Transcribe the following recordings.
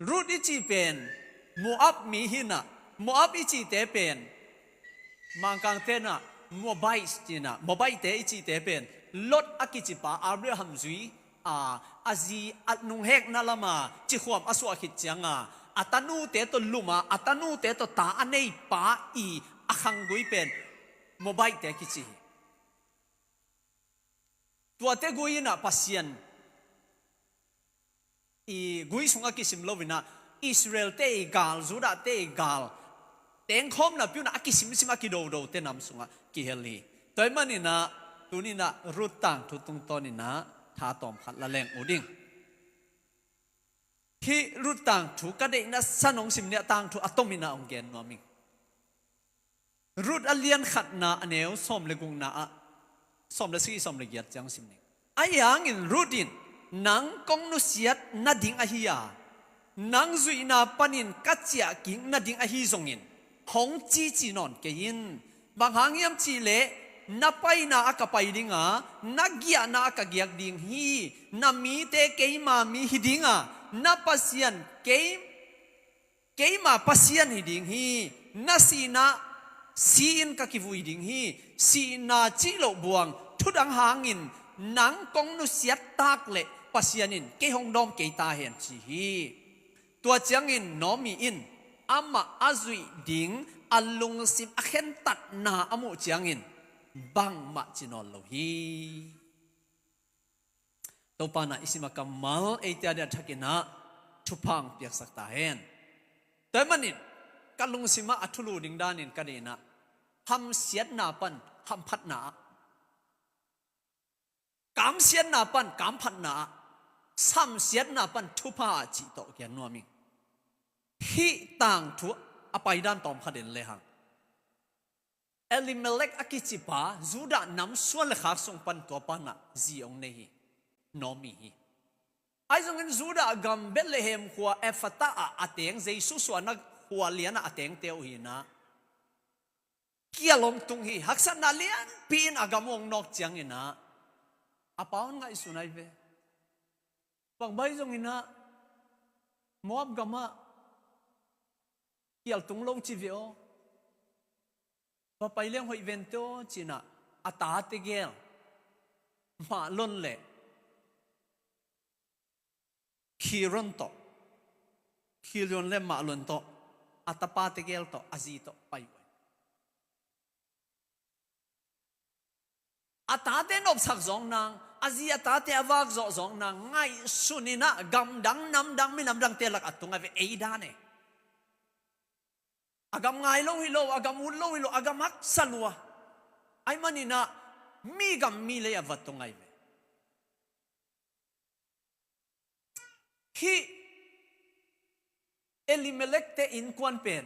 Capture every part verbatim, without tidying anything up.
Ruth i cih pen Moab mi hi-in ah, Moab i cihte pen Mangkangte in ah Moabites ci-in ah, Moabites i cihte pen Lot a kici pa Abraham zui a, a zi a nunghekna lam a cikhuam a suah khit ciang a, a tanute tawh lum a, a tanute tawh ta a nei pa i a khanggui pen Moabites kici hi. Tuate gui in ah Pasian i gui sungah kisim lo-in ah Israel-te i gal, Judah-te i gal tengkhawm napi un ah a kisimsim a kidodote nam sungah kihel hi. Tua ahih manin ah tuni-in ah Ruth tangthu tungtawnin ah tha tawm khat la leng uh ding. Hih Ruth tangthu ka deihna san hong sim ni, a tangthu a tomin ah hong gen nuam ing. Ruth a lian khatna a neu sawm le gukna ah, sawm le sagih, sawm le giat ciang sim ning. Ahi hangin Ruth in, "Nang kong nusiat nading ahi a, nang zuihna panin ka ciahkik nading ahi zongin hong cici nawn kei in. Bang hang hiam cih leh na paina ah ka pai ding a, na giahna ah ka giak ding hi. Na mite keima mi hi ding a, na Pasian kei keima Pasian hi ding hi. Na sihna si-in ka kivui ding hi. Sihna cih loh buang thu dang hangin nang kong nusiat tak leh Pasian in kei hong dawng kei ta hen," ci hi. Tua ciangin Naomi in amah a zuih ding a lungsim a khentatna a muh ciangin bangmah ci nawn lo hi. Topa in ah i sim a kammal eite a diah thakin ah thupha hong piaksak ta hen. Tua ahih manin ka lungsim ah a thulu ding danin ka deih in ah hamsiatna pan hamphatna ah, kamsiatna pan kamphatna ah, samsiatna pan thupha ah cih tawh gen nuam ing. Hih tangthu a paidan tawm khat en lehang, Elimelek a kici pa, Judah nam suan le khak sung pan tua pa in ah zi hong nei hi, Naomi hi. Ahi zongin Judah gam Bethlehem khua Ephratah ah a teng, Jesu suahna khua lian ah a tengte uh hi-in ah, kial hong tung hi. Haksatna lianpi in a gam uh hong nawk ciangin ah a pa hong ngaihsun ahi ve. Bang bang zongin ah Moab gam ah kial tung lo ci ve aw, va pai leng hoih vente aw, ci-in ah a tate gel Mahlon le Khilion tawh, Khilion le Mahlon tawh, a tapate gel tawh, a zi tawh pai uh. A tate nopsak zawk nang, a zi a tate a vak zawh zawk nang ngaihsun in ah gamdang namdang minamdangte lak a tung ahi ve, ei dan e. A gam ngai lo hi lo, a gam ut lo hi lo, a gam haksa lua. Ahih manin ah mi gam mi lei ah va tung ahi ve. Hih Elimelek-te innkuan pen,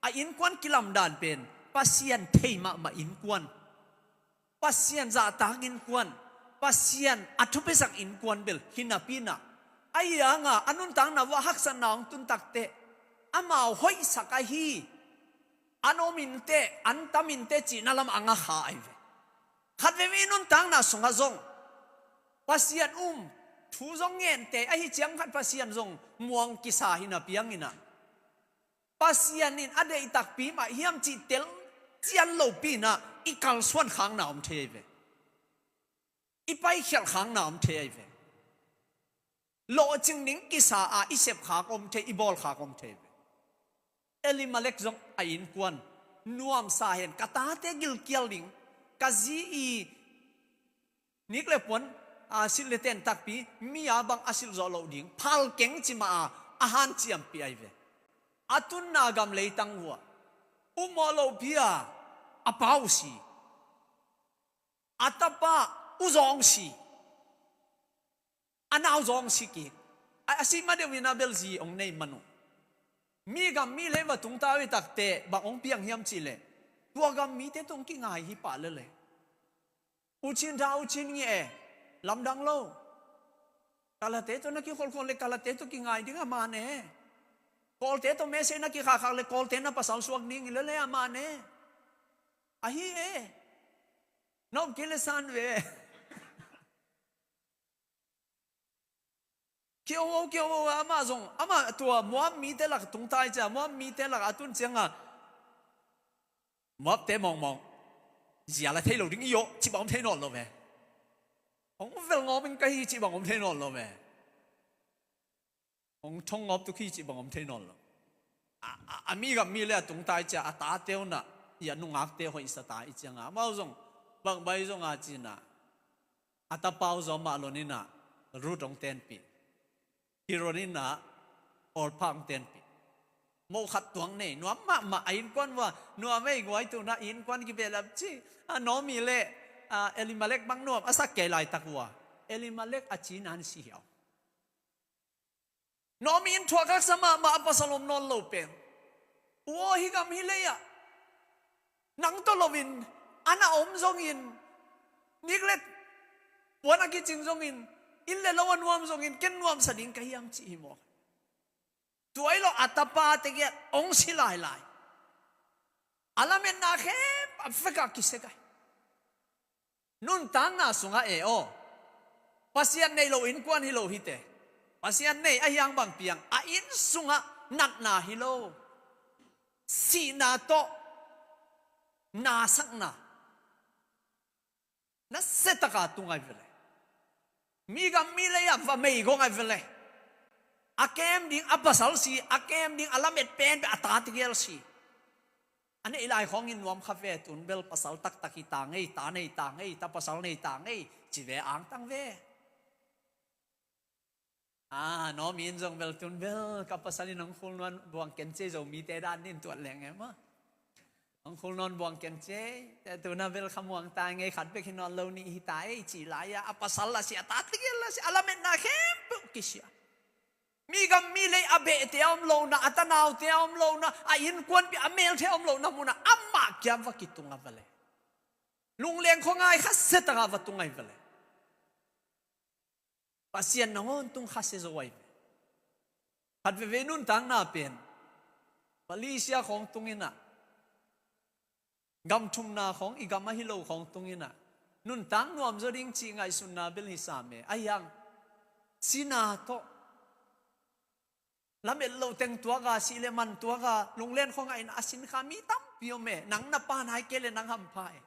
a innkuan kilamdan pen Pasian thei mahmah innkuan, Pasian zahtak innkuan, Pasian a thupisak innkuan bel hi napi in ah, ahi hang a a nuntakna uah haksatna hong tun takteh amau hoihsak ahi, an om inteh, an tam inteh cihna lam a ngakha ahi ve. Khat veivei i nuntakna sungah zong Pasian um, thu zong ngen tei, ahi ciang khat Pasian zong muang kisa hi napi hangin ah, Pasian in a deih takpi mah hiam cih tel cian lopi in ah i kalsuan khakna om thei ahi ve. I paikhialh khakna om thei ahi ve. Lawhcing ding kisa a i sep khak om thei, i bawl khak om thei ve. Elimelek zong a innkuan nuamsa hen, ka tate gilkial ding, ka zi i nik le puan a silh le ten takpi mi a bang a silh zawh loh ding phal keng ci mah a, a hanciampih ahi ve. A tunna gam leitang uh ah umawh lohpi a, a pa uh si, a tapa uh zawng si, a nau zawng si kik. A, a sih ma deuh in ah bel zi hong nei man uh. Mi gam mi lei va tung ta uh hi takteh bang hong piang hiam cih leh, tua gam mite tawh hong kingai hi pah lel e. U Chin tha, U Chin ngeh e, lamdang lo. Kalate tawh na kikholkhol leh Kalate tawh kingai ding a man e. Kawlte tawh message na kikhakhak leh Kawlte na pasal suak ding hi lel e, a man e. Ahi e. Na up kei leh san ve. Kiho, kiho, amah zong, amah tua Moab mite lak tung tai cia, Moab mite lak a tun cianga Moabte mawngmawng zia la thei lo ding i aw cih bang om thei nawn lo ve. Hong vel ngawm in ka hi cih bang om thei nawn lo ve. Hong thong ngawp tuk hi cih bang om thei nawn lo. A, a, a mi gam mi le a tung tai cia a tate unah i a nungakte hoihsa ta i cianga amau zong bangbai zonga cinah a tapau zaw mah loninah Rut hong tenpih. Hi loninah Orpah hong tenpih. Mo khat tuang nei nuam mahmah a innkuan vua nuam ei guai tunah innkuan kibehlap ci a Naomi le a Elimelek bang nuam a sak kei laitak vua Elimelek a cina an si hiau. Naomi in thuak haksa mahmah a pasal om nawn lo pen. U aw hi gam hi lei ah nang tawh loin an a om zongin niklet puan a kicing zongin inn le lo a nuam zongin ken nuamsa ding ka hiam cih hi maw? Tuai lo a tapa tegel ong si lailai. A lametna khempeuh a fekah kisek ai. Nuntakna sungah e aw Pasian nei lo innkuan hi lo hite. Pasian nei a hiang bang piang a inn sungah natna hi lo. Sihna tawh nasakna na setaka tung ai vele. Mi gam mi lei a va meigong ai vele. A kem ding a pasal si a kem ding a lamet pen a ta tegel si. A neih lai khawngin nuam kha ve tun bel pasal taktak hi ta ngei ta nei ta ngei ta pasal nei ta ngei ci ve angtang ve. A Naomi in zong bel tun bel ka pasal in hong khul nuam buang ken cia Zomite dan din tuat leng e maw? Hong khul nuam buang ken cia te tuna bel khamuang ta ngei khat bek hi nawn lo nih hi ta ei ci lai-a a pasal la si a ta tegel la si a lametna khempeuh kisia. Mi gam mi lei a behte a om lohna a tanaute a om lohna a innkuanpi a melte a om lohna munah amah kiam va kitung a vale. Lungleng khuangai khasia taka va tung ai vale. Pasian nangawn tung khasia zo ai ve. Khat veve nuntakna pen Malaysia khawng tunginah gam thumna khawng i gam ahi lo khawng tunginah nuntak nuam zaw ding cih ngaihsutna bel hi sam e. A hiang sina tawh lamet lo teng tuaka sih le man tuaka lunglen khuangah in a sin kha mi tampi om e. Nang na pa nai kei le nang hampha e.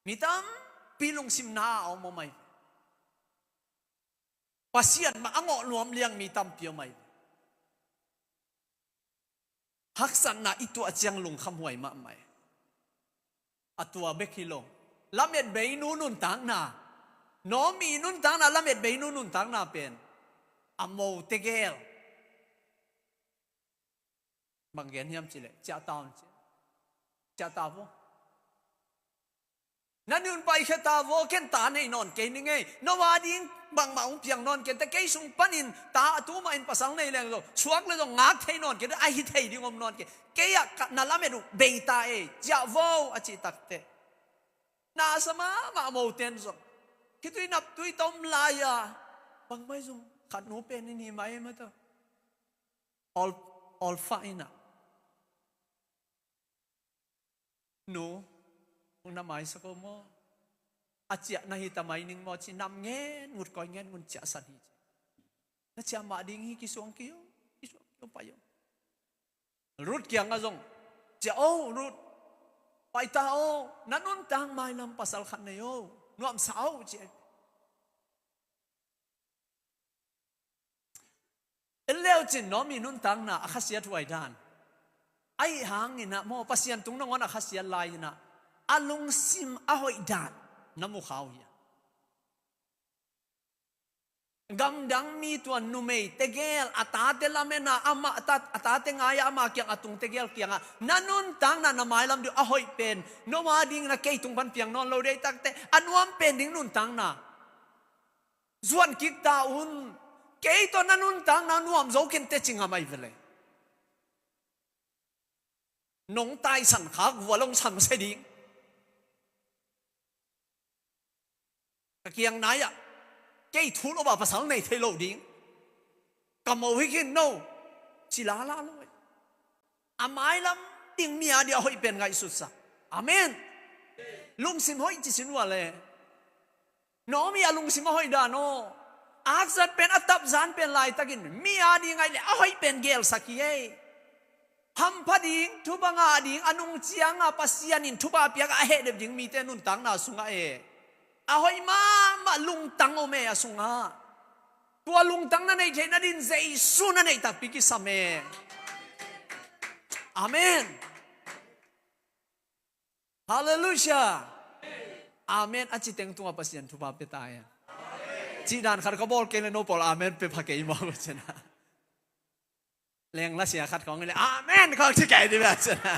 Mi tampi lungsimna a om om ai. Pasian mah a ngawh nuam liang mi tampi om ai. Haksatna i tuah ciang lungkham huai mahmah e. A tua bek hi lo. Lamet beinu nuntakna Naomi nuntakna lamet beinu nuntakna pen a mo tegel. Bang gen hiam cileh ciahta un ci. Ciahta vo. Na nun paikhe ta vo ken ta nei nawn kei ni ngei. No a ding bangmah hong piang nawn kei te kei sung panin ta a tuma in pasal nei leng zo suak le zo ngak thei nawn kei te a hi thei ding om nawn kei. Kei ah na lamet uh bei ta ei ciah vo a cih takte. Na sa mahmah mo ten zong khitui naptui tom lai-a bangmai zong khat nu pen in hi mai mata. Orpah inah nu hong na maisak o maw? A ciah na hi ta mai ning maw ci nam ngen ngut koi ngen ngun ciahsan hi ci. Na ciah mah ding hi kisuang kio kisuang kio pai o. Rut kiangah zong ciah o Rut paita o na nuntak mailam pasal khat nei o nuamsa o ci. En leucin Naomi nuntakna a khasiat huai dan ahi hanginah maw Pasian tung nangawn a khasiat lai-inah a lungsim a hoih dan na mu kha uh hia? Gamdang mi tuan numei tegel a tate lamena amah a tate ngai-a amah kiang a tung tegel kiangah na nuntakna na mailam ding a hoih pen no a ding na kei tung pan piang nawn lo dei takte a nuam pen ding nuntakna. Zuan kik ta un. Kei tawh na nuntakna nuam zo khin teci ngam ai vele. Nong taisan khak vua long samsia ding. Ka kiang nai-ah kei thu lo a pasal nei thei lo ding. Ka mo hi khin no. Ci lala lo. A mailam ding mi a dia hoih pen ngaihsutsak. Amen. Lungsim hoih ci sin ua le. Naomi a lungsim a hoih dan aw. Akzat pen, a tapzan pen laitakin mi ading ahih leh a hoih pen gelsak hi ei. Hampha ding, thupha ngah ding, a nung cianga Pasian in thupha piak a heh dep ding mite nuntakna sungah e, a hoih mahmah lungtang om e a sungah. Tua lungtang na neih theih nadin Jesu na neih takpi kisam e. Amen. Halleluiah. Amen. A ci teng tungah Pasian thupha pia ta hen. Cih dan khat ka bawl kei leh no pawl amen pia pha kei maw, cina. Lengla sia khat khawng leh amen khawng ci kei dih bia, cina.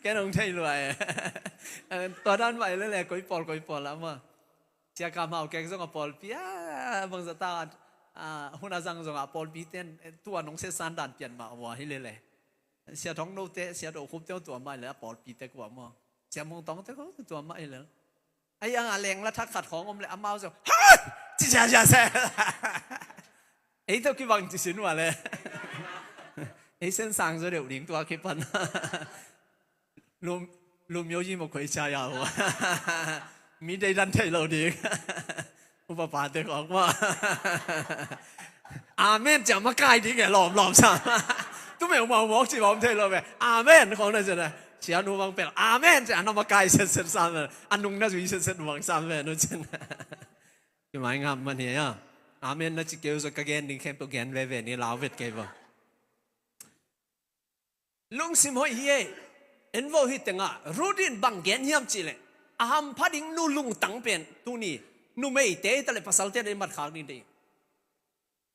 Ken hong thei lua e. Tua dan mah leh leh koi pawl koi pawl a maw. Sia Kam Hau Kek zong a pawlpi a, bangzah ta, a, hun a zang zong a pawlpi ten, eh, tua nong sehsan dan pian mah ua hi leh leh. Sia Thong No te, Sia Do Khup te tua mah leh a pawlpi te kua maw. Sia Mung Tong te kua tua mah hi leh. Ai ang a lengla thak khat khawng om leh amau zong, "Hai!" ci sia sia se. Ei tawh kibang ci sin ua leh. Ei sen sang zaw deuh ding tua kipan. Lum, lum yo yi mo koi cha ya ho. Mi dei dan thei lo ding. Upa pa te kok ma. Amen cia makai ding e lawm lawm sam. Tu meu mau mawk ci lawm thei lo ve. Amen kong na cia na. Cia nu bang pel. Amen cia na makai set set sam. Anung na zui set set bang sam ve nu cia na. Ki mai ngam man hi ya. Amen na ci keu zo ka gen ding khempeuh gen veve ni lau vet kei vo. Lungsim hoih hi e. En vo hi tengah Ruth in bang gen hiam cihleh, a hampha ding nu lungtang pen tuni numeite hi taleh pasalte na i matkhak ding dei.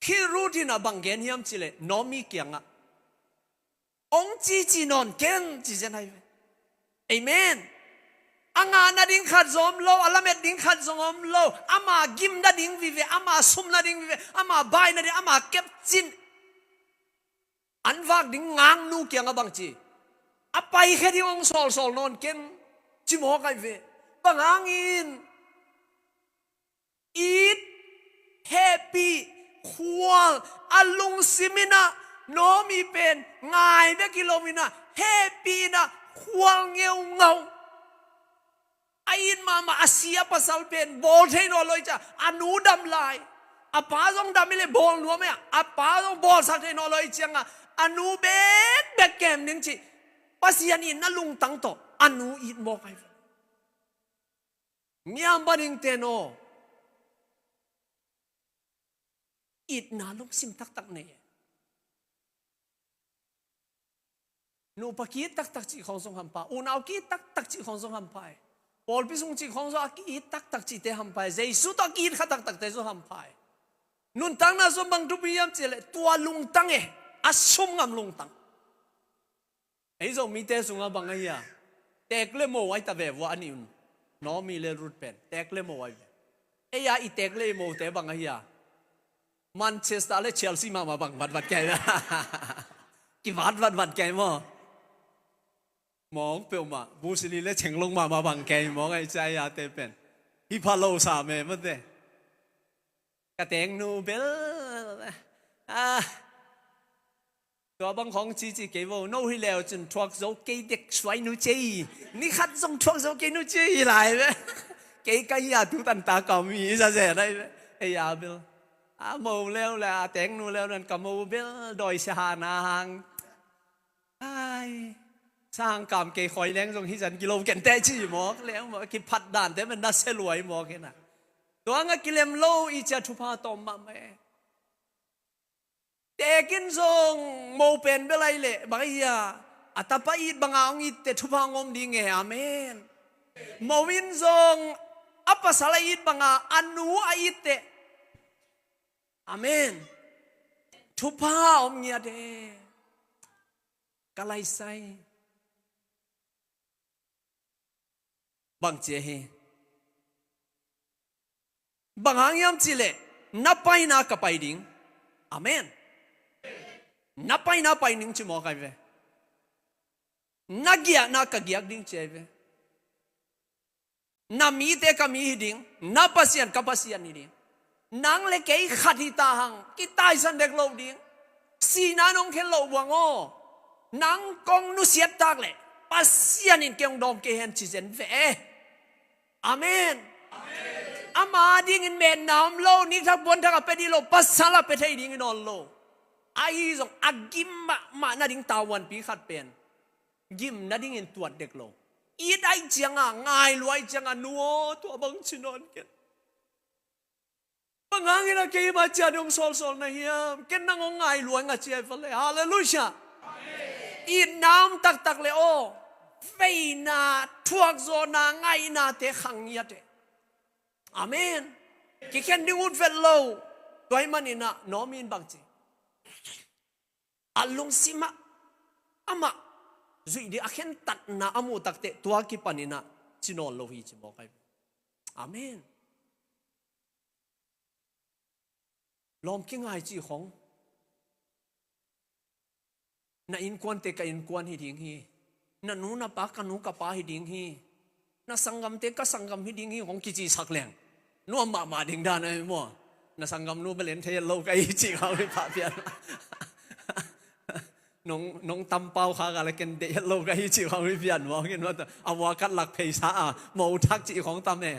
Khi Ruth in a bang gen hiam cihleh Naomi kiangah ong cici nawn ken ci zen hai ve. Amen. A ngah nading khat zong om lo, a lamet ding khat zong om lo. Ama gim nading vive, ama sum nading vive, ama bai nading, ama kepcin an vak ding ngaknu kiangah bang ci, a paikhia ding hong sawlsawl nawn ken ci mawk ai ve. Bang hangin it, hehpih, khual, a lungsim inah Naomi pen ngai bek hi lo inah hehpih inah khual ngeungau. A it mahmah a si a pasal pen bawl thei nawn lo i cia, a nu dam lai. A pa zong dam i le bawl nuam e, a pa zong bawlsak thei nawn lo i cianga a nu bekbek kem ding cih Pasian in na lungtang tawh a nu it mawk ai ve. Niam baning ten aw, itna lungsim taktak nei e. Nupa ki-it taktak cih khawng zong hampha, unau ki-it taktak cih khawng zong hampha e. Pawlpi sung cih khawng zong a ki-it taktak cihte hampha e. Jesu tawh a ki-it kha taktakte zong hampha e. Nuntakna sung bang thupi hiam cihleh tua lungtang e, a sum ngam lungtang. Ei Zomite sungah bang ahi a, teek le mo ahi ta ve vua a nih un. Naomi le Ruth pen teek le mo ahi ve. Ei a i teek le i mote bang ahi a, Manchester le Chelsea mahmah bang vatvat kei ve. Kivat vatvat kei maw? Mawng peuhmah Bruce Lee le Cheng Lung mahmah bang kei mawng ahi cia ei a te pen. Hi pha lo sa me mate. Ka teeknu bel a, tua bang khawng cici kei vo, no hi leu cun thuak zo kei dek suai nu cei. Ni khat zong thuak zo kei nu cei lai ve. Kei ka hi a tu tanta ka mi i za ze lai ve. Ei a bel a mo leu le a teeknu leu nan ka mo bel dawi sia hana hang. Ai, sangkam kei khoi leng zong hi zan kilo ken teh ci mawk leng mawk, kiphat dante men na se luai mawk hi na. Tuang a kilem lo i cia thupha tawm mahmah e. Tekin zong mo pen belai leh bang ahi a, a tapa it banga hong it teh thupha hong om ding e. Amen. Mo in zong a pasal a it banga a nu a it teh, amen, thupha om ngiat e. Ka laisai bang cia hi. Bang hang hiam cihleh na paina ka pai ding. Amen. Na paina pai ding ci mawk ai ve. Na giahna ka giak ding ci ai ve. Na mite ka mi hi ding, na Pasian ka Pasian hi ding. Nang le kei khat hi ta hang, kitaisan dek lo ding. Sihna nong khen loh buang aw. Nang kong nusiat tak leh Pasian in kei hong dawm kei hen ci zen ve. Amen. Ama dingin metna om lo, nikthak puanthak a pia dih lo, pasal a pia thei dingin awn lo. Ahi zong a gim mahmah nading tavuanpi khat pen gim nadingin tuat dek lo. It ahih ciangah, ngai lua ahih ciangah, nu aw, tua bang ci nawn ken. Bang hangin a keima ciat hong sawlsawl na hiam? Ken nang hong ngai lua ing a ci hi ve le. Halleluiah. Itna om taktak le aw, veina, thuakzawhna, ngaihnate khang ngiat e. Amen. Kikhen ding ut vet lo. Tua ahih maninah Naomi in bang ci? A lungsimah amah zuih ding a khentatna a muh takteh tua kipaninah ci nawn lo hi ci mawk ahi. Amen. Lawm kingai cih khong, na innkuante ka innkuan hi ding hi, na nu na pa ka nu ka pa hi ding hi, na sanggamte ka sanggam hi ding hi khong kicisak leng nuam mahmah ding dan ahi maw? Na sanggamnu belen thei lo ka hi cih khong hi pah pian. Nong, nong tampau kha ka le ken deih lo ka hi cih khong hi pian maw? Ken maw, a vua kat lak pheisa a mo thak cih khong tam e.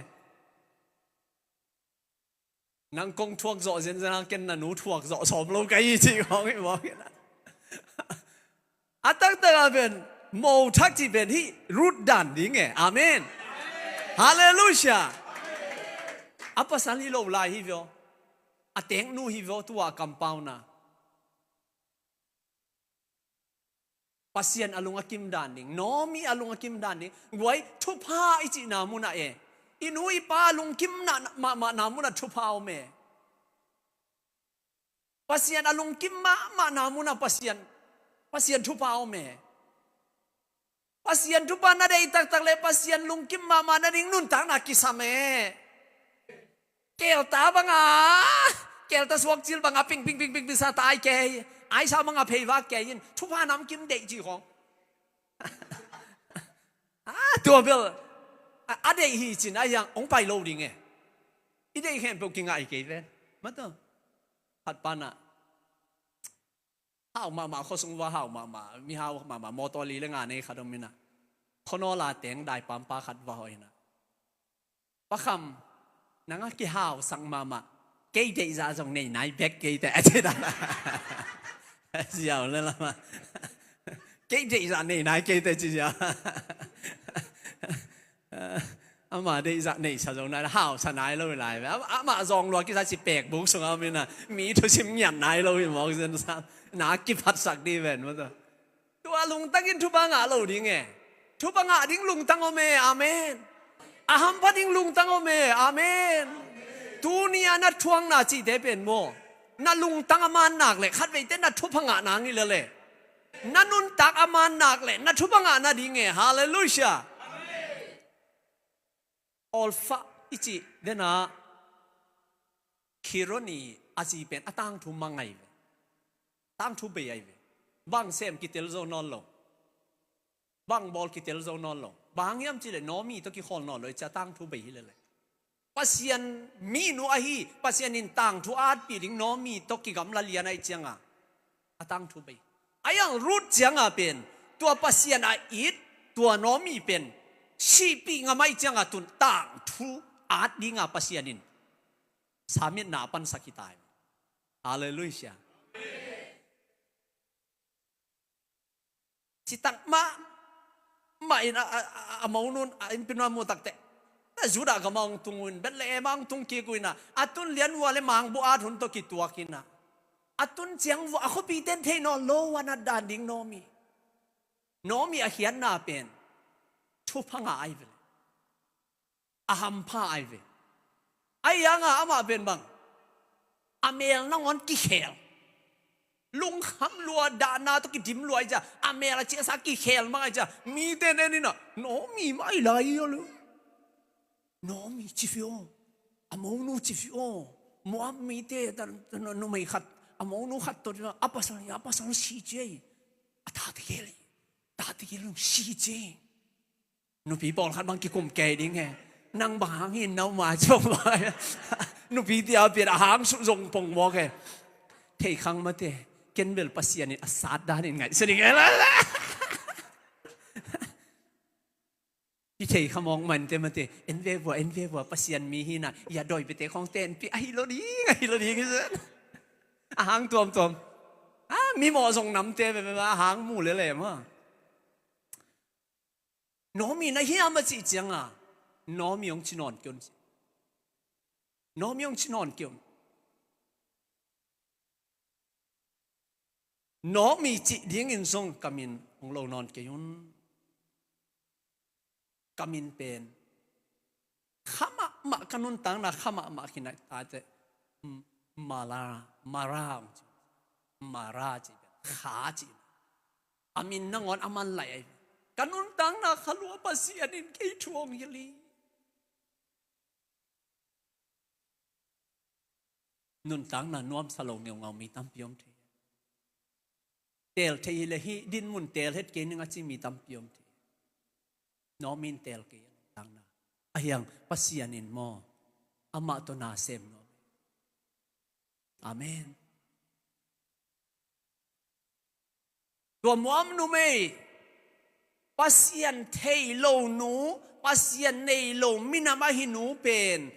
Nang kong thuak zawh zenzen a ken na nu thuak zawh sawm lo ka hi cih khong hi maw? A taktak a pen mo thak cih pen hih Ruth dan ding e. Amen. Halleluiah. A pasal hi lo lai hi ve aw. A teknu hi ve aw, tua a kampauna. Pasian a lung a kim dan ding, Naomi a lung a kim dan ding. Guai, thupha i cihna munah e, i nu i pa a lungkim mahmahna munah thupha om e. Pasian a lungkim mahmahna munah Pasian, Pasian thupha om e. Pasian thupha na deih taktak le Pasian lungkim mahmah nading nuntakna kisam e. Kelta banga, kelta suak cil banga ping ping ping ping ping sa ta ai kei, ai sa banga pheiva kei in thupha nam kim deih ci khong. A, tua bel a, a deih hi cin a hiang hong pai lo ding e. I deih khempeuh kingai kei ven. Mata. Khat pana hau mahmah, khuasung va hau mahmah, mi hau mahmah, mawtaw li le nga nei khat om ina. Khuanawl a teng daipampa khat va hawh ina. Pakham, nang a kihausak mahmah, kei deihzah zong nei nai bek kei te a ci dan. Ziau le lama. Kei deihzah nei nai kei te ci ziau. Ama deihzah neihsa zo nai, hausa nai lo hi lai ve. Ama, ama zong lua kisa ci pekbuk sungah om ina, mi thusim ngiat nai lo hi mawk zen sa. Na kiphatsak dih ven maw tua. Tua lungtang in thupha ngah lo ding e. Thupha ngah ding lungtang om e. Amen. A hampha ding lungtang om e. Amen. Tuni a na thuakna cihte pen maw, na lungtang a man nak le khatveite na thupha ngah nang hi lele. Na nuntak a man nak le na thupha ngah nading e. Halleluiah. Orpah i cih dena Khironi a zi pen a tangthu mang ahi ve. Tangthu bei ahi ve. Bang sem kitel zo nawn lo. Bang bawl kitel zo nawn lo. Bang hang hiam cih le Naomi tawh kikhawl nawn lo i cih a tangthu bei hi lele. Pasian minu ahi, Pasian in tangthu a atpih ding Naomi tawh kigamla lian ahih cianga a tangthu bei. A hiang Ruth cianga pen tua Pasian a it tua Naomi pen sihpih ngam ahih cianga tun tangthu at dinga Pasian in samitna a pansak hi ta hi. Halleluiah. Citak mah mah in a, a, a, a monu in a innpinu a muh takteh, na Judah gam a hong tung uh in, Bethlehem a hong tung kik uh ina, a tun lian vua le mangbuh at hun tawh kituak ina, a tun ciang vua a khuapite in thei nawn lo a nat dan ding Naomi. Naomi a khiatna pen thupha ngah ahi ve le a hampha ahi ve. Ahi hanga amah pen bang, a mel nangawn kikhel, lungkham lua, dahna tawh kidim lua ahi cia, a mel a ciahsa kikhel mang ahi cia, mite in en ina, Naomi mah ahi lai hi a lo. Naomi ci fi aw. A monu ci fi aw. Moab mite ta, ta, numei khat, a monu khat tawh a pasal, a pasal si ci ei. A tate gel hi. Tate gel hi, si ci ei. Nupi pawlkhat bang kikum kei ding he. Nang bang hang hi na uma ci pong mawk he. Nupi tia pian a hang suh zong pong mawk he. Thei khang mate. Ken bel Pasian in a sat danin ngaihsun ding he. Hi thei kha mawk mah inteh mate, en ve vua, en ve vua, Pasian mi hi na, ia dawi pete khawng tenpih, ahi lo ding, ahi lo ding, hi zen. A hang tuamtuam. A, mi mawh zong namte, ve, ve, ve, a hang mu lele maw. Naomi na hiam a cih cianga, Naomi hong ci nawn kei un ci. Naomi hong ci nawn kei un. Naomi cih dingin zong ka min hong lo nawn kei un. Ka min pen kha mahmah, ka nuntakna kha mahmah khin a, tate, Mara, Mara hong ci. Mara ci pen kha ci. A min nangawn a man lai ai. Ka nuntakna kha lua, Pasian in kei thu hong hilh hi. Nuntakna nuamsa lo ngeungau mi tampi om thei. Teel thei hileh hih dinmun teel het kei ning a ci mi tampi om thei. Naomi in teel kei a nuntakna. Ahi hang Pasian in maw, amah tawh na sem nuam. Amen. Tua Moab numei, Pasian thei lo nu, Pasian nei lo minam ahi nu pen,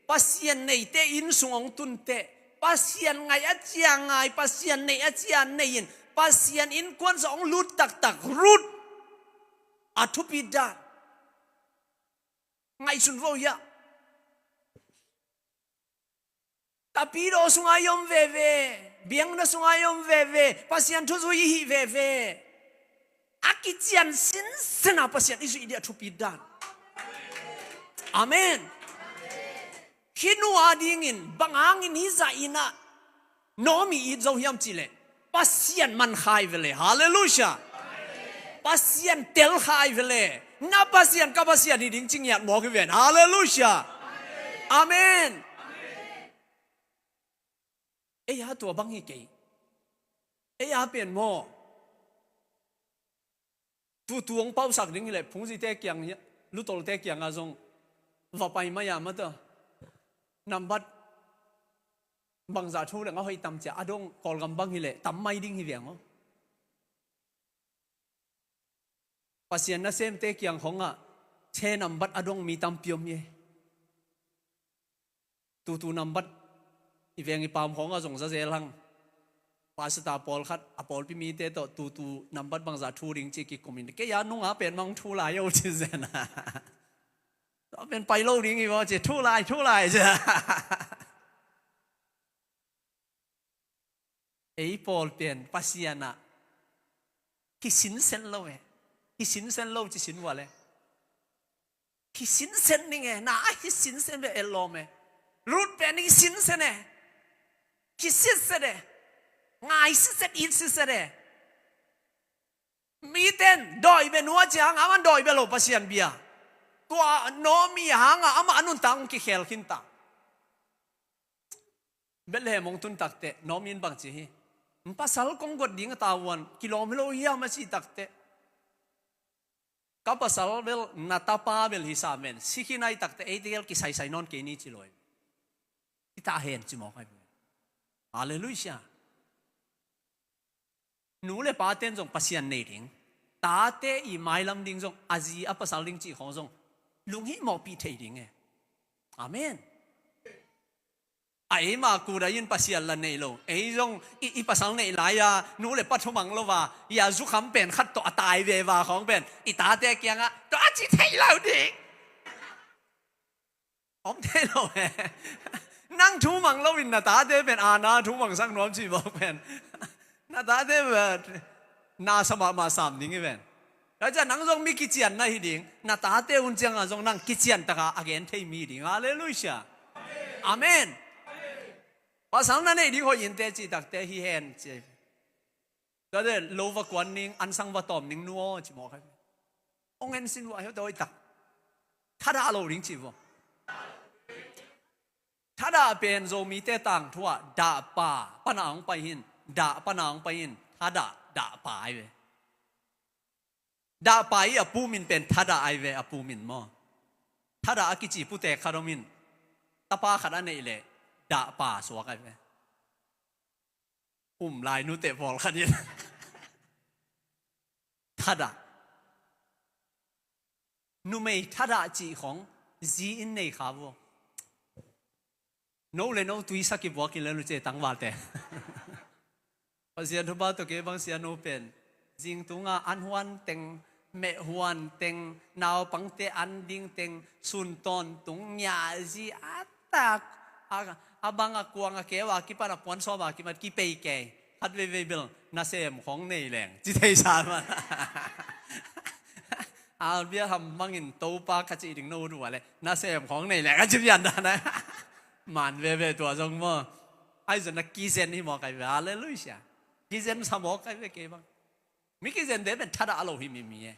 Pasian neite inn sung hong tun teh, Pasian ngaih a cia ngai, Pasian neih a cia nei in, Pasian innkuan sung hong lut taktak Ruth. A thupi dan. Ngaihsun vo hiah. Tapidaw sungah i om veve, biakna sungah i om veve, Pasian thuzui i hih veve. A kician sinsen a Pasian i zuih ding a thupi dan. Amen. Hih nu a dingin bang hangin hih zah in ah Naomi it zo hiam cihleh, Pasian man khai vele. Halleluiah. Pasian tel khai vele. Na Pasian ka Pasian hi ding ci ngiat mawk hi ven. Halleluiah. Amen. Ei a tua bang hi kei. Ei a pen maw, tutu hong pausak ding hileh phungzite kiang hi, lutolte kiangah zong va pai mai a mata. Nambat bangzah thu leng a hoih tam cia a dong Kawlgam bang hileh tam mai ding hi veng aw. Pasian nasemte kiang khongah che nambat a dong mi tampi om hi. Tutu nambat i veng i paam khawngah zong za zel hang. Pastor pawlkhat a pawlpi mite tawh tutu nambat bangzah thu ding ci kikum in, kei a nunga pen mang thu lai o ci zen a. Tua pen pai lo ding hi maw ci, thu lai, thu lai ci. Ei pawl pen Pasian ah hi sinsen lo e. Hi sinsen lo ci sin vua le. Hi sinsen ning e, na a hi sinsen ve el lawm e. Ruth pen hi sinsen e. Hi sitset e. Ngai sitset, it sitset e. Miten dawi bia nua ci hang, aman dawi bia lo Pasian bia. Tua Naomi hanga amah a nuntak hong kikhel khinta. Bethlehem hong tun takteh Naomi in bang ci hi. Pasal kong guat ding a tavuan kilawm hi lo hiam a ci takteh, ka pasal bel na tapa bel hi sa men, si khin ai takteh eite gel kisaisai nawn kei ni ci lo hi. Hi ta hen ci mawk ai. Halleluiah. Nu le paten zong Pasian nei ding, tate i mailam ding zong, a zi a pasal ding cih khawng zong lunghimawhpih thei ding e. Amen. A eima kudai in Pasian la nei lo, ei zong i, i pasal neih lai-a nu le pa thumang lo va, i a zukham pen khat tawh a tai veva khawng pen i tate kiangah tua a ci thei lo ding. Om thei lo e. Nang thumang loin na tate pen a na thumangsak nuam cih bawk pen na tate pen na sa mahmah sam ding hi ven. Tua ciah nang zong mi kician na hi ding, na tate hun ciangah zong nang kician taka a gen thei mi ding. Halleluiah. Amen. Pasal na neih ding hoih in teh cih takteh hi hen ci. Tua teh lo va kuan ning, ansang va tawm ning nu aw ci mawk hai. Hong en sin vua hi teh hoih tak. Thadah lo ding ci vua. Thadah pen Zomite tangthu ah dahpa pana hong pai hin, dah pana hong pai hin, thadah, dahpa ai ve. Dahpa i a pu min pen thadah ai ve, a pu min maw. Thadah a kici putek khat om in, tapa khat a neih leh dahpa suak ai ve. Um lai nute pawlkhat in thadah. Numei thadah cih khong zi in nei kha vua. No le no tuisa kibuak in le luce tangvalte. Pasian thupha tawh kei bang sianu pen zingtunga an huan teng, meh huan teng, naupangte an ding teng, sun tawntung ngiahzi a tak a, a bang a kuang a keu a kipan a puan sawm a kipan kipei kei. Khat veivei bel nasem khong nei leng ci thei sa man. Albia ham mangin Topa ka cih ding no duh a le nasem khong nei leng a ci pian dan a. Man veve tua zong maw. Ai zong na kizen hi mawk ai ve. Halleluiah. Kizen sa mawk ai ve kei bang. Mi kizen de pen thadah lo hi mi mi e.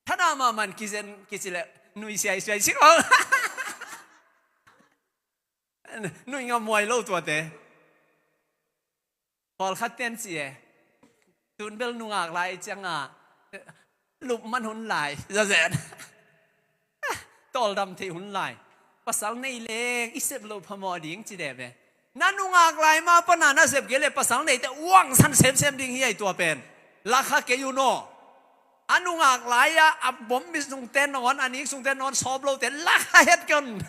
Thadah mahmah in kizen kici le nuisiaisiai si khong. Nui ngamuai lo tuate. Pawlkhat ten ci e. Tun bel nungak lai cianga lup man hun lai zazen. Tawldam thei hun lai. Pasal nei leng i sep lo phamawh ding ci deh ve. Na nungak lai ma pana na sep kei le pasal neite uangsan semsem ding hi ai tua pen. Lakha kei un aw. A nungak lai-a a bom mi sungte nawn, a nik sungte nawn sawp lote lakha het kei un.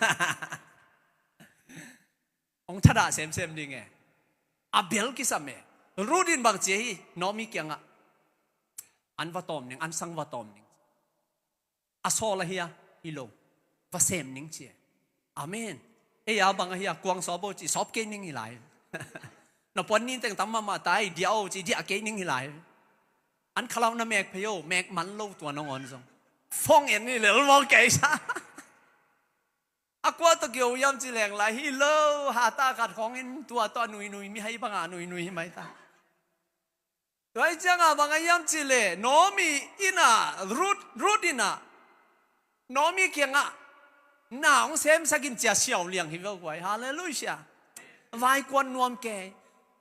Hong thadah semsem ding e. A bel kisam e. Ruth in bang ci hi Naomi kiangah. An va tawm ning, an sang va tawm ning. A sawl ahi a, hi lo. Va sem ning ci e. Amen. Ei a bang ahi a, kuang sawp o ci, sawp kei ning hi lai. Na puan nin teng tam mahmah tai, diah o ci, diah kei ning hi lai. An khalau na mek phei o, mek man lo tua nangawn zong. Fong en ni lel mawk kei sa. A kua tawh kio hiam ci leng lai hi lo, hata khat khawngin tua tawh a nuinui mi hai banga nuinui hi mai ta. Tua hi cianga bang a hiam ci le, Naomi ina, Ruth, Ruth ina, Naomi kiangah, na hong semsak in cia siau liang hi veu guai. Halleluiah. Vai kuan nuam kei.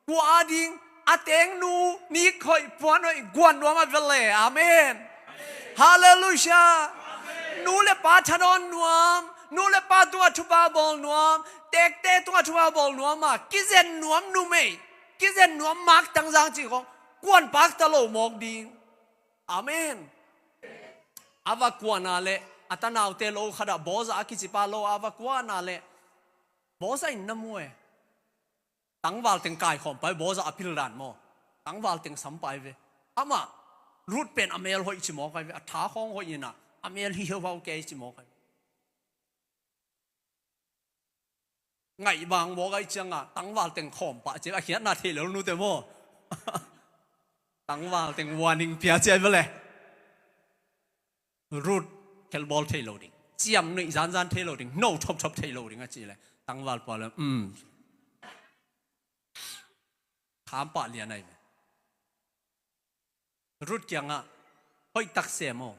Kua a ding, a tengnu, nik hoih, puan hoih, guan nuam a vele. Amen. Halleluiah. Nu le pa thadawn nuam, nu le pa tungah thupha bawl nuam, tekte tungah thupha bawl nuam a, kizen nuam numei, kizen nuam mak tangzang cih khong, kuan pakta lo mawk ding. Amen. A va kuana le, a tanaute lo khatah, Boaz a kicipa lo a va kuana le, Boaz in na mu e. Tangval teng kaikhawm pai, Boaz a pil dan maw. Tangval teng sam pai ve. Amah, Ruth pen a mel hoih ci mawk ai ve, a tha khawng hoih ina, a mel hi heuhau kei ci mawk ai ve. Ngaih bang mawk ai cianga, tangval teng khawm pah ci, a khiatna thei lo nute maw. Tangval teng warning pia ci ai ve le. Ruth khelbawl thei lo ding. Ciam nuih zanzan thei lo ding. No thopthop thei lo ding a ci le. Tangval pua le. Um. Kham pah lian ai ve. Ruth kiangah. Hoih tak sem aw.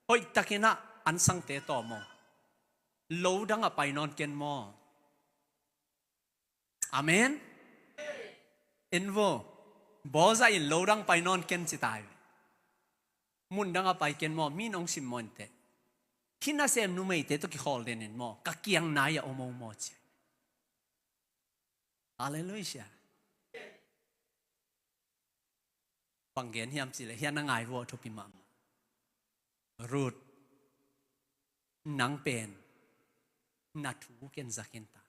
Hoih takinah ansangte tawm aw. Lo dangah pai nawn ken maw. Amen. En vo. Boaz in lo dang pai nawn ken ci tai. Mun dangah pai ken maw, mi nong sim maw inteh. Hih nasem numeite tawh kikhawl den in maw, ka kiang nai-ah om o maw ci. Halleluiah. Bang gen hiam cih leh, hiah na ngai vua thupi mahmah. Ruth, nang pen na thu ken za ken ta.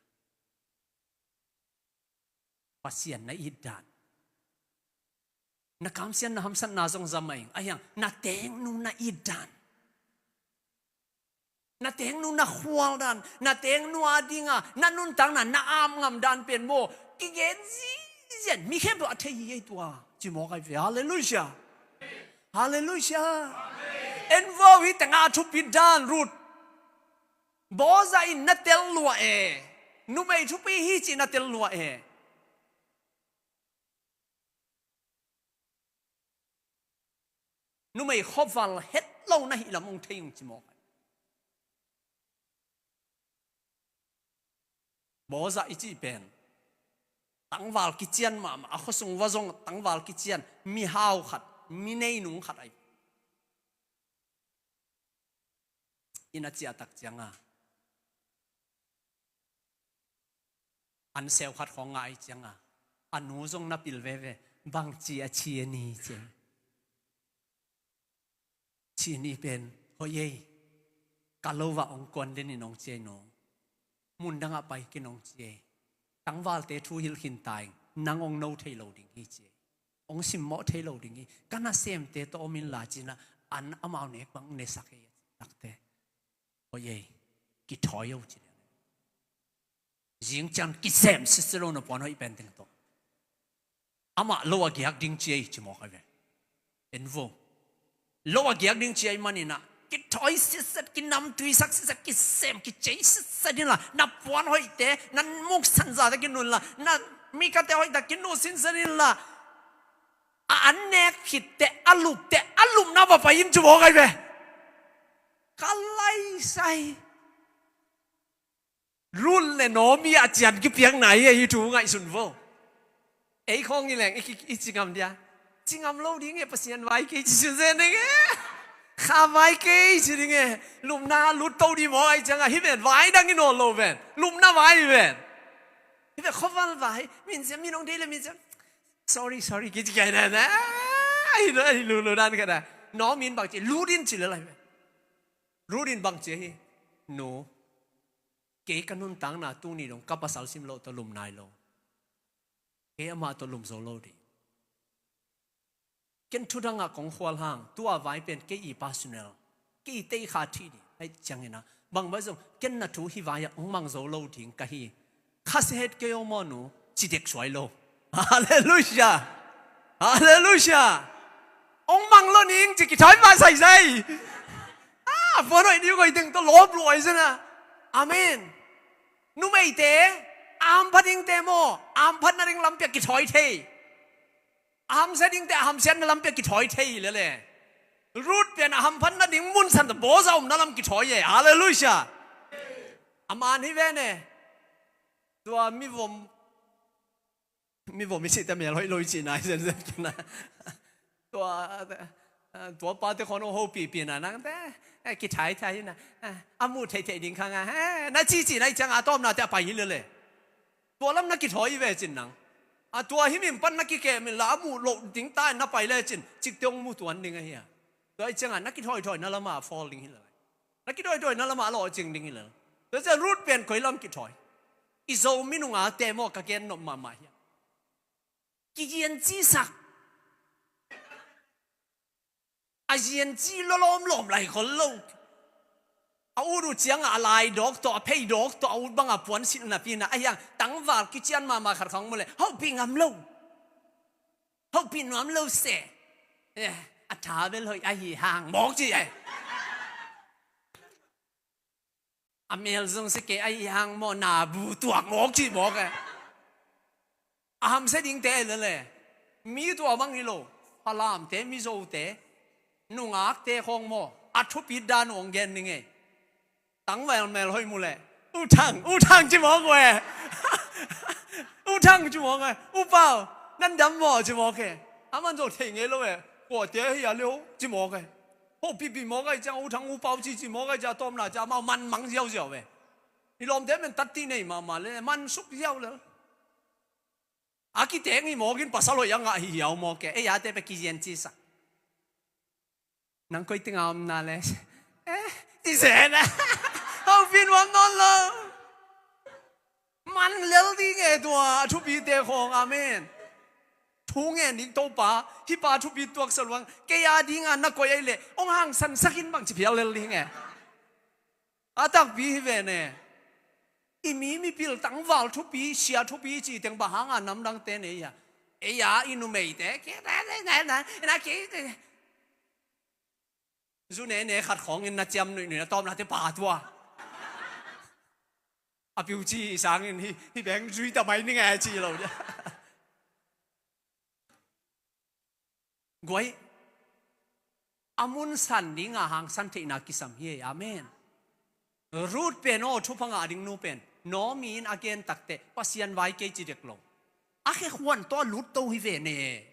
Pasian na it dan. Na kamsiatna hamsatna zong za mah ing. Ahiang, na tengnu na it dan. Na tengnu na khual dan, na tengnu a dinga na nuntakna na ap ngam dan pen maw, kigen zizen, mi khempeuh a thei hi ei tua. Ci mawk ai ve. Halleluiah. Halleluiah. En vo, hih tengah a thupi dan Ruth. Boaz in na tel lua e. Numei thupi hi cih na tel lua e. Numei khuaval het lo na hih lam hong thei ung ci mawk ai. Boaz i cih pen tangval kician mahmah, a khuasung va zong tangval kician, mihau khat, mi neinung khat ai. Inn a ciah tak cianga an seu khat khawng ngah ai cianga a nu zong na pil veve, bangci a ci a ni ci. Ci ni pen hoih ei. Ka lo ah hong kuan den in hong ci ei, no. Mun dangah pai kin hong ci ei. Tangvalte thu hilh khin ta ing, nang hong no thei lo ding hi ci ei. Hong simmawh thei lo ding hi. Ka nasemte tawh om inla ci-in ah, an amau nek bang nesak ei a ci takte. Hoih ei, kithawi o ci leh. Zing ciang kisem sitset lo, na puan hoih pen teng tawh. Amah lo a giak ding ci ei ci mawk ai ve. En vo. Lo a giak ding ci ei manin ah, kithawi sitset, kinamtuisak sitset, kisem kicei sitset inla, na puan hoihte, na muksan zate kinun la, na mikate hoihte kinu sinsen inla, a an nek khitte, a lupte, a lupna va pai in ci mawk ai ve. Ka laisai. Ruth le Naomi a cian kipiakna hi, hih thu ngaihsun vo. Ei khawng hi leng i, i, i ci ngam dia? Ci ngam lo ding e, Pasian vai kei ci zen ding e. Kha vai kei ci ding e. Lupna lut to ding maw, ahih ciangin hih pen vai dang i nawn lo pen. Lupna vai pen. Hih pen khuaval vai. Min siam, min hong deih le min siam. Sorry, sorry, kici kai na na. Ai, no, ai, lu, lu dan ka da. Naomi in bang ci, lut in ci le lai pen. Ruth in bang ci hi. Nu. Kei ka nuntakna tuni dong ka pasal sim loh tawh lum nai lo. Kei amah tawh lum zo lo ding. Ken thudang ah kong khual hang, tua vai pen kei i personal, kei i tei kha thih ding. Ahih ciangin ah, bang vai zong, ken na thu hih vai ah hong mang zo lo ding ka hi. Khasia het kei o maw nu, ci dek suai lo. Halleluiah. Halleluiah. Hong mang lo ning ci kithawi mah saisai. Ah, puan hoih ding hoih teng tawh lawp luai zen a. Amen. Numeite, a hampha dingte maw, a hamphatna ding lampi ah kithawi thei. A hamsia dingte, a hamsiatna lampi ah kithawi thei lele. Ruth pen a hamphatna ding mun san tawh bawlsa omna lam kithawi e. Halleluiah. A man hi ve ne. Tua mivom, mivom i cihte mel hoih lo i cihna hi zenzen kina. Tua, tua pate khawng hong hopihpihna nangte, eh, kithaithai hina, eh, a muh theihtheih ding khang a, eh, na cihcihna i ciangin a tawpnate a pai hi lele. Tua lam na kithawi hi ve cin nang. A tua hih min pan na kikem inla a muh loh ding ta in na pai lecin, cikte hong mu tuan ding ahi a. Tua i ciangin na kithawi thawina lamah a fall ding hi lele. Na kithawi thawina lamah a lawhcing ding hi lele. Tua ciang Ruth pen koi lam kithawi? I Zo minung a te maw ka gen nop mahmah hi a. Kigiancisak. A gianci lawlawm lawm lai khol lo. A ut uh ciangah a laidawk tawh, a pheidawk tawh, a ut bangah puan silh napi-in ah, ahi hang tangval kician mahmah khat khawng mu leh, hopih ngam lo. Hopih nuam lo seh. Eh, a tha bel hoih ahi hang mawk ci eh. A mel zong sia kei ahi hang maw, na bu tuak mawk cih mawk e. A hamsia dingte lele. Mi tua bang hi lo. Falamte, Mizote, nungakte khawng maw, a thupit dan uh hong gen ning e. Tangval mel hoih mu leh, U Thang, U Thang ci mawk uh e. U Thang ci mawk e. U Pau, nan dam maw ci mawk e. Aman zong thei ngei lo e. Kuate hi a lio ci mawk e. Hopihpih mawk ahih ciang, U Thang, U Pau ci ci mawk ahih ciang, a tawpna ciang amau manmang ziauziau ve. I lawmte pen tatti nei mahmah le, mansuk ziau le. A kiteng hi mawk in, pasal hoih a ngah hi hiau mawk e. Ei ate pen kigiancisak. Nang koi tengah om na le, eh, ci zen a. Hopih nuam nawn lo. Man lel ding e tua, a thupite khawng, amen. Thu ngen ding, Topa, hih pa thupi tuaksak luang, kei a dingin na koih ahih leh hong hangsansak in bang ci phial lel ding e. A takpi hi ve ne. I mi mipil tangval thupi, sia thupi ci teng bang hanga namdangte nei a? Ei a i numeite, ke, na, na, na, na, na, ke, zu nene khat khawngin na ciam nuihnuih, na tawpnate pha tua. A piuci i sangin hih, hih beng zui ta mai ning e ci lo dia. Guai, a mun san dinga hangsan theihna kisam hi e, amen. Ruth pen aw, thupha ngah ding nu pen, Naomi in a gen takteh Pasian vai kei ci dek lo. A khekhuan tawh a lut to hi ve ne.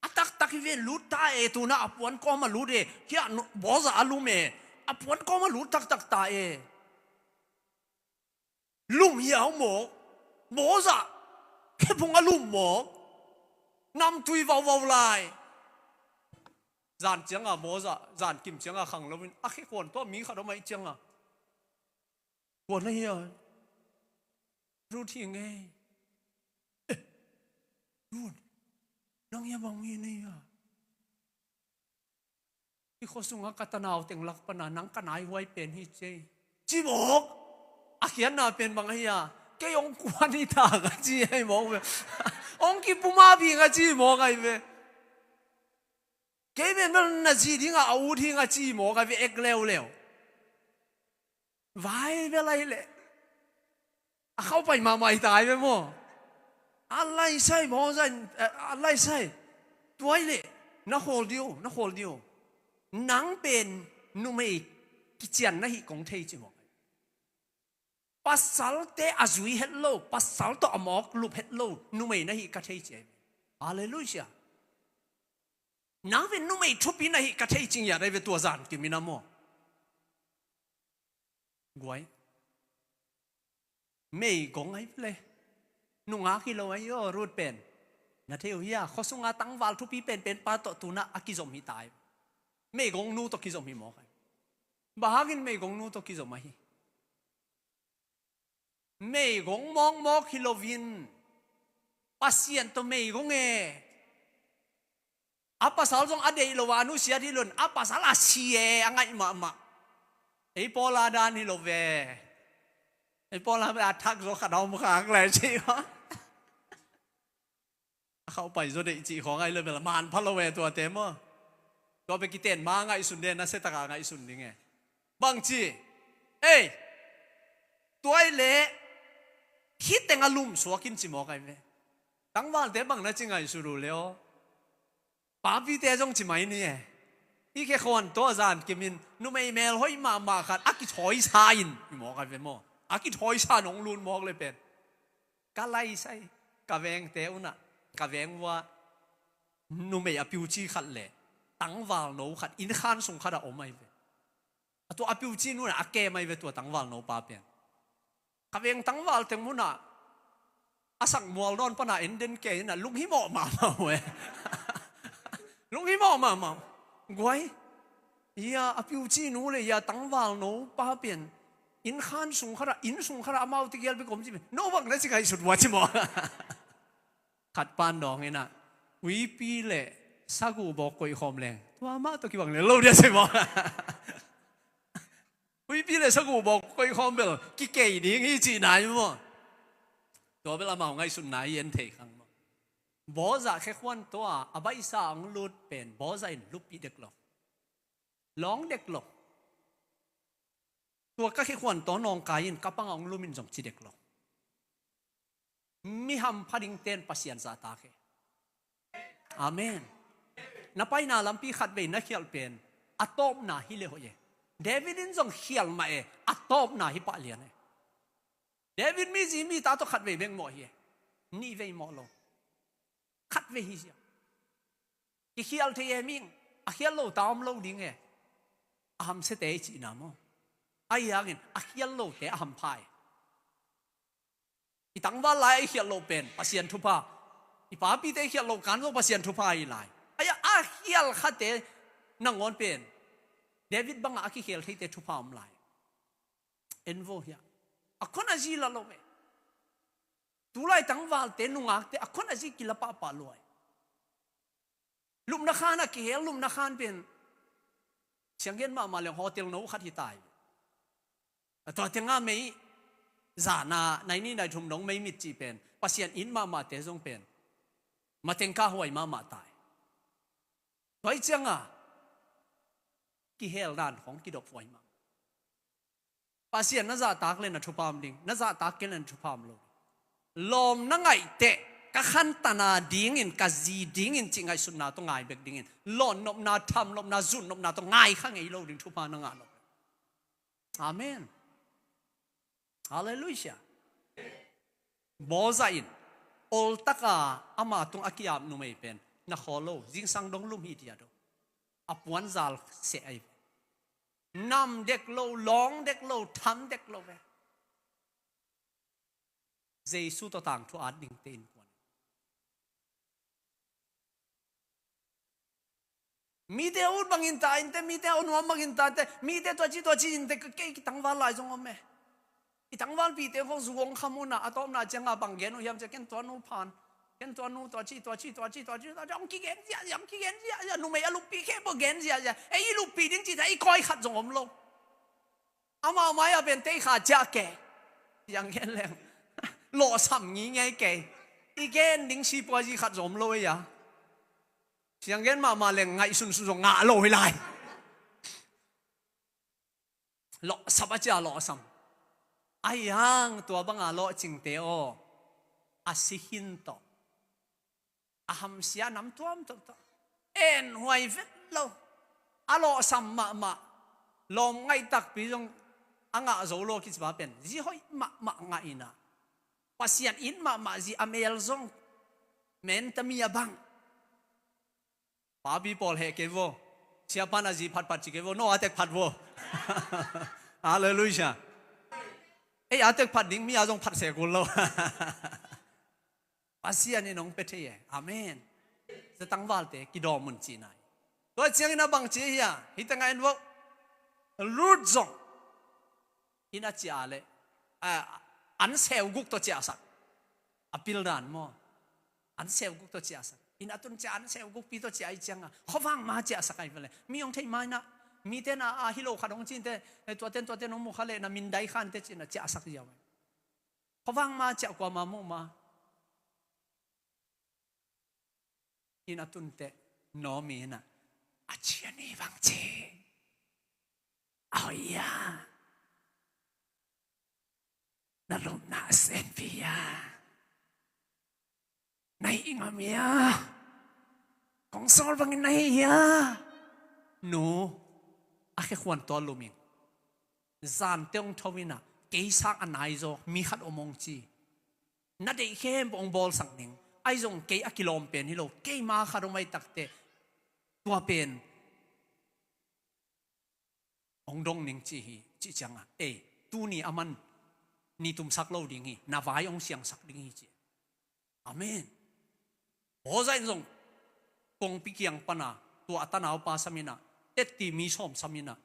A taktak hi ve, lut ta e, tuna a puan kawm a lut e, hia bawza a lum e, a puan kawm a lut taktak ta e. Lum hiau mawk, bawza, khephung a lum mawk, namtui vauvau lai. Zan cianga bawza, zan kim cianga khang loin a khekhuan tawh mi khat om aih cianga, kua na hi a? Ruth hi ngei. Eh, Ruth, nang hi a bang mi na hi a? Hih khua sungah ka tanau teng lak pana nang ka naihuai pen hi ci ei. Ci mawk. A khiatna pen bang ahi a? Kei hong kuan hi ta ka ci ahi mawk ve. Hong kipuma phi ka ci mawk ahi ve. Kei pen bel na zi dinga a ut hi nga ci mawk ahi ve, ek leuleu. Vai bel ahi leh a khauh pai mahmah hi ta ahi ve maw? A laisai bawza in, eh, a laisai. Tua ahi leh na khawl dih o, na khawl dih o. Nang pen numei kician na hih kong thei ci mawk. Pasalte a zui het lo, pasal tawh a mawk lup het lo numei na hih ka thei ci ahi. Halleluiah. Nang pen numei thupi na hih ka thei ci ngiat ahi ve tua zan kim in a maw? Guai. Meigong ahi ve le. Nungak hi lo ahi aw, Ruth pen. Na thei uh hia, khua sunga tangval thupi penpen pa tawh tunah a kizom hi ta ahi. Meigong nu tawh kizom hi mawk ahi. Bang hangin meigong nu tawh kizom ahi? Meigong mawkmawk hi loin Pasian tawh meigong e. A pasal zong a deih lo a nusiat hi loin a pasal a si e, a ngaih mahmah. Ei pawla dan hi lo ve. Ei pawla ve a thak zaw khat a om khak lai ci. A khauh pai zaw deih cih khawng ahi lo bel a man pha lo e tuate maw? Tua bek kiten ma ngaihsun den a setaka ngaihsun ding e. Bang ci? Ei, tua ahi leh hih teng a lum suak in ci mawk ahi ve. Tangvalte bang na ci ngaihsut uh le aw? Papite zong ci mai ni e. Hih khekhuan tawh a zan kim in numei mel hoih mahmah khat a kithawisa in hi mawk ahi ve maw? A kithawisa in hong lut mawk le pen ka laisai, ka vengte unah, ka veng uah numei a piuci khat le tangvalno khat innkhan sung khatah om ahi ve. A tua a piuci nunah a kem ahi ve tua tangvalno pa pen. Ka veng tangval teng munah a sak mual dawn pana en den ke inah lunghimawh mahmah uh e. Lunghimawh mahmah uh. Guai. Ia a piuci nu le ia tangvalno pa pen innkhan sung khatah, inn sung khatah amau tegel bek om ci pen no bang na ci ngaihsut uh a ci maw? Khat pan dawng inah huipi le sagu bawk koih khawm leng tua mah tawh kibang le lo dia ci maw? Huipi le sagu bawk koih khawm bel kikei ding hi cihna hi maw? Tua bel amau ngaihsutna hi en thei khang maw? Bawza khekhuan tawh a baihsa ang lut pen bawza in luppih dek lo. Lawng dek lo. Tua ka khekhuan tawh nawngkai in ka panga hong lum in zong ci dek lo. Mi hampha dingten Pasian zahtak e. Amen. Na paina lampi khatvei na khialh pen a tawpna hi le hoih e. David in zong khialh mah e, a tawpna hi pah lian e. David mi zi mi ta tawh khatvei bek mawh hi e. Nihvei mawh lo. Khatvei hi zia. Kikhial thei e ming, a khial lo ta om lo ding e. A hamsiate i cihna maw? Ahi hangin a khial lote a hampha e. I tangval lai a i khial loh pen Pasian thupha. I papite i khial loh kan zong Pasian thupha hi lai. Ahi a khial khate nangawn pen David bangah a kikhel theite thupha om lai. En vo hia. A khon a zi la lo e. Tulai tangvalte nungakte a khon a zi kila pahpah luai. Lupna khan a kihel lupna khan pen sianggen mahmah leng hotel no khat hi tai. A tua tengah mei zana naini nai thum dong mei mit cih pen Pasian it mahmahte zong pen matengka huai mahmah tai. Tua hi cianga kihel dan khong kidop huai mahmah. Pasian na zahtak le na thupha om ding, na zahtak kei le na thupha om lo. Lawm na ngaih teh ka khantana dingin, ka zi dingin cih ngaihsutna tawh ngai bek dingin, lawnnopna, thamnopna, zunnopna tawh ngai kha ngei lo ding thupha na ngah lo. Amen. Halleluiah. Bawza in oltaka ama tung a ki-ap numei pen na khaw lo, zingsang dong lum hi dia do. A puanzal seh ahi. Nam dek lo, lawng dek lo, tham dek lo ve. Jesu tawh tangthu at dingte innkuan. Mite a ut bangin ta inteh, mite a nuam bangin ta inteh, mite tua ci tua ci inteh, kei kitangval lai zong om e. I tangvalpite khong zu hong kham un ah, a tawpna ciangah bang gen uh hiam cih leh, ken tua nu phan, ken tua nu tua ci tua ci tua ci tua ci tua ci, hong kigen ziahziah, hong kigen ziahziah, numei a luppi khempeuh gen ziahziah. Ei i luppi ding cih ta, i kawi khat zong om lo. Amau mai-ah pen tei kha ciah kei. Siang gen leng lawhsam ngingei kei. I gen ding sipuazi khat zong om lo ei a. Siang gen mahmah leng ngaihsun su zong ngah lo hi lai. Lawhsam a cia lawhsam. Ahi hang tua banga lawhcingte aw, a si khin tawh, a hamsia nam tuamtuam tawh, enhuai vet lo. A lawhsam mahmah, lawm ngaih takpi zong a ngah zo lo a kici pa pen zi hoih mahmah ngah in ah, Pasian it mahmah zi a mel zong menta mi a bang. Papi pawl heh kei vo. Siapa na zi phatphat ci kei vo. No a tek phat vo. Halleluiah. Ei a tek phat ding mi a zong phat se kul lo. Pasian in hong pia thei e. Amen. Za tangvalte kidawm un ci nai. Tua ciangin a bang ci hia, hih tengah en vo. Ruth zong inn a ciah leh, a, an seu guk tawh ciahsak. A pildan maw? An seu guk tawh ciahsak. Inn a tun ciah an seu gukpi tawh ciah ih cianga khuavang ma ciahsak ahi vele. Mi hong theih ma in ah, mite na a hi lo khat hong cinte, eh, tuaten tuaten hong mu kha leh na mindai khante cina ciahsak ziau. Khuavang ma ciah kuama muh ma. Inn a tunteh Naomi in ah, a ci a ni bang ci. Aw ya. Na lupna a senpi ya. Na hih ngam ya. Kong sawl bangin na hih ya. Nu, a khekhuan tawh lum in. Zante hong tho in ah, kei sang a nai zaw mi khat om hong ci. Na deih khempeuh hong bawlsak ning. Ahi zong kei a kilawm pen hi lo, keima khat om ahih takteh tua pen hong dong ning ci hi, cih ciangah, ei, tuni a man ni tumsak lo ding hi, na vai hong siangsak ding hi ci. Amen. Bawza in zong kongpi kiang pana tua a tanaupa sam in ah, tetti mi sawm sam in ah,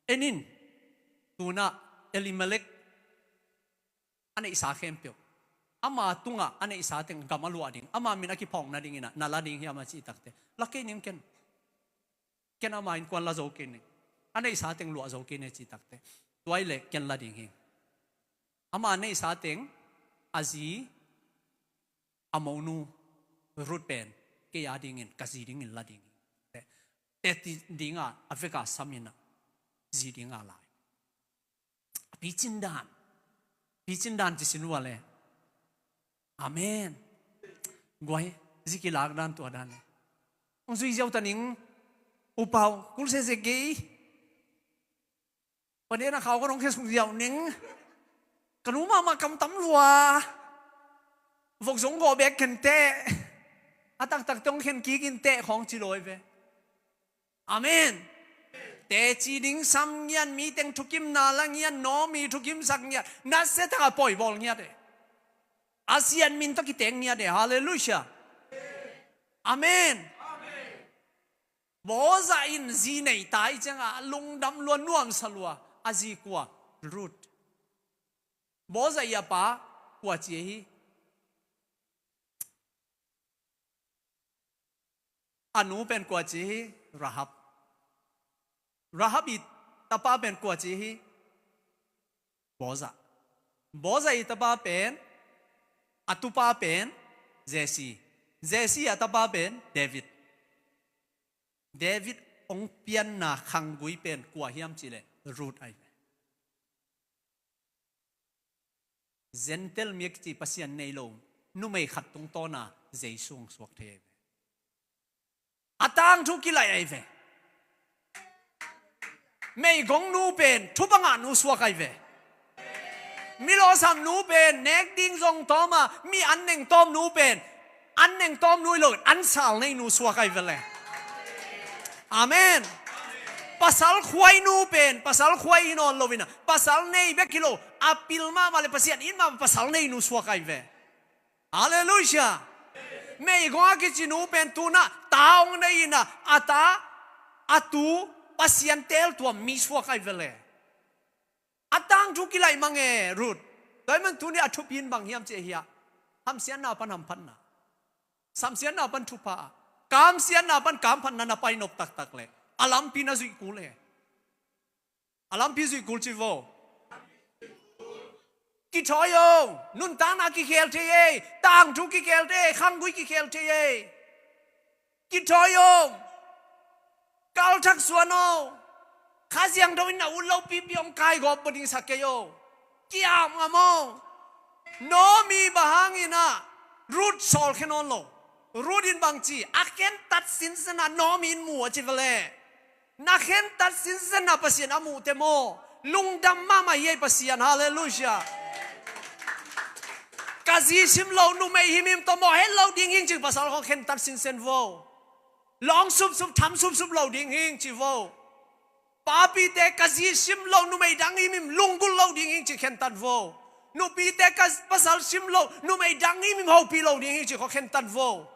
en in, tunah Elimelek a neihsa khempeuh, ama tungah a neihsa teng gam a luah ding, ama min a kiphawk nadingin ah na la ding hiam a cih takteh, la kei ning ken. Ken ama innkuan la zo kei ning. A neihsa teng luah zo kei ning a cih takteh, tua ahih leh ken la ding hi. Ama neihsa teng a zi, a monu Ruth pen kei a dingin, ka zi dingin la ding hi. Tetti dinga a veka sam in ah, zi dinga lai. A picin dan. Picin dan ci sin uh a le. Amen. Guai, zi kilak dan tua dan le. Hong zui ziau ta ning, upau, kul sese kei. Paden a khau ka nong khe sung ziau ning. Ka nu mahmah kam tam lua. Vok zong gawh bek khen teh. A taktak tong khen kik in teh khawng ci lo hi ve. Amen. Teci ding sam ngiat, mi teng thukimna la ngiat, Naomi thukimsak ngiat, nasia taka pawi bawl ngiat e. A sian min tawh kiteng ngiat e. Halleluiah. Amen. Bawza in zi nei ta ih ciangah lungdam lua, nuamsa lua. A zi kua? Ruth. Bawza ih a pa kua ci hi? A nu pen kua ci hi? Rahab. Rahab ih tapa pen kua ci hi? Bawza. Bawza ih tapa pen, a tupa pen Jesse. Jesse a tapa pen David. David hong pianna khanggui pen kua hiam cih leh Ruth ahi ve. Gentile mi a kici Pasian nei lo numei khat tungtawna Jesu hong suak thei ahi ve. A tangthu kilaih ahi ve. Meigong nu pen thupha ngah nu suak ahi ve. Mi lawhsam nu pen nek ding zong tawm a, mi an neng tawm nu pen an neng tawm nu hi loin an sal nei nu suak ahi ve le. Amen. Pasal khuai nu pen pasal khuai hi nawn loin a, pasal nei bek hi lo, a pil mahmah le Pasian it mahmah pasal nei nu suak ahi ve. Halleluiah. Meigong a kici nu pen tunah ta hong nei in a, a ta A tu Pasian teeltuam mi suak ai vele. A tangthu kilaih mang e, Ruth. Tua ahih man tuni a thupi in bang hiam cih hiah, hamsiatna pan hamphatna, samsiatna pan thupha, kamsiatna pan kamphatna na painop taktak le a lampi na zuih kul e. A lampi zuih kul ci vo. Kithawi o. Nuntakna kikhel thei e. Tangthu kikhel thei e. Khanggui kikhel thei e. Kithawi o. Kalthak suan o. Kha Siangtho in na ut lopipi hong kaigawp bawh ding sa kei o. Ki-ap ngam o. Naomi bang hangin ah Ruth sawlkhia nawn lo. Ruth in bang ci, a khentat sinsen ah Naomi in mu a ci vele. Na khentat sinsen ah Pasian a muh te maw? Lungdam mahmah hi ei Pasian, halleluiah. Ka zi sim lo numei himhim tawh mawh het lo ding hing cih pasal khawng khentat sinsen vo. Lawng supsup, tham supsup lo ding hing ci vo. Papite ka zi sim lo numei dang himhim lunggulh lo ding hing ci khentat vo. Nupite ka pasal sim lo numei dang himhim hopih lo ding hing ci khawng khentat vo.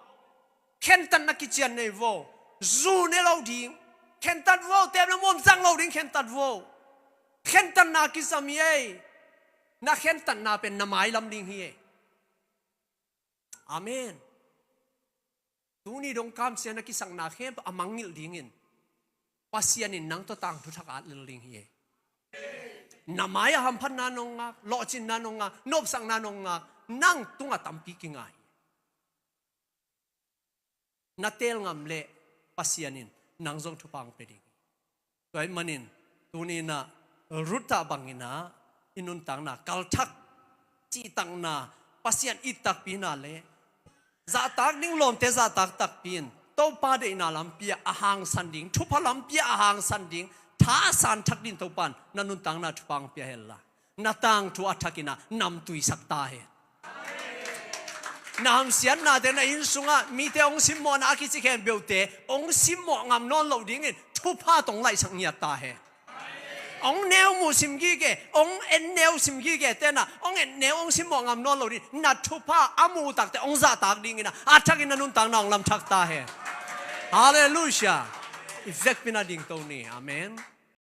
Khentatna kician nei vo. Zu ne lo ding khentat vo. Tepna muam zang lo ding khentat vo. Khentatna kisam hi ei. Na khentatna pen na mailam ding hi ei. Amen. Tuni dong kamsiatna kisakna khempeuh a mangngilh dingin Pasian in nang tawh tangthu thak at lel ding hi ei. Na mai-ah hamphatna nong ngak, lawhcinna nong ngak, nopsakna nong ngak, nang tungah tampi kinga hi. Na teel ngam leh Pasian in nang zong thupha hong pia ding hi. Tua ahih manin tuni-in ah Ruth ah bangin ah i nuntakna kalthak, cihtakna, Pasian it takpi na leh zahtak ding lawmte zahtak takpi in Topa deihna lampi ah a hangsan ding, thupha lampi ah a hangsan ding thasan thak dingin Topa in na nuntakna thupha hong pia hen la, na tangthu a thakin ah namtui sak ta hen. Na hamsiatnate, na inn sungah mite hong simmawhna a kici khempeuhte hong simmawh ngam nawn loh dingin thupha tawh hong laihsak ngiat ta hen. Hong neu muh sim gige, hong en neu sim gige te na hong en neu hong simmawh ngam nawn lo ding, na thupha a muh takte hong zahtak dingin ah a thakin na nuntakna hong lamthak ta hen. Halleluiah. I vekpi-in ah dingto ni. Amen.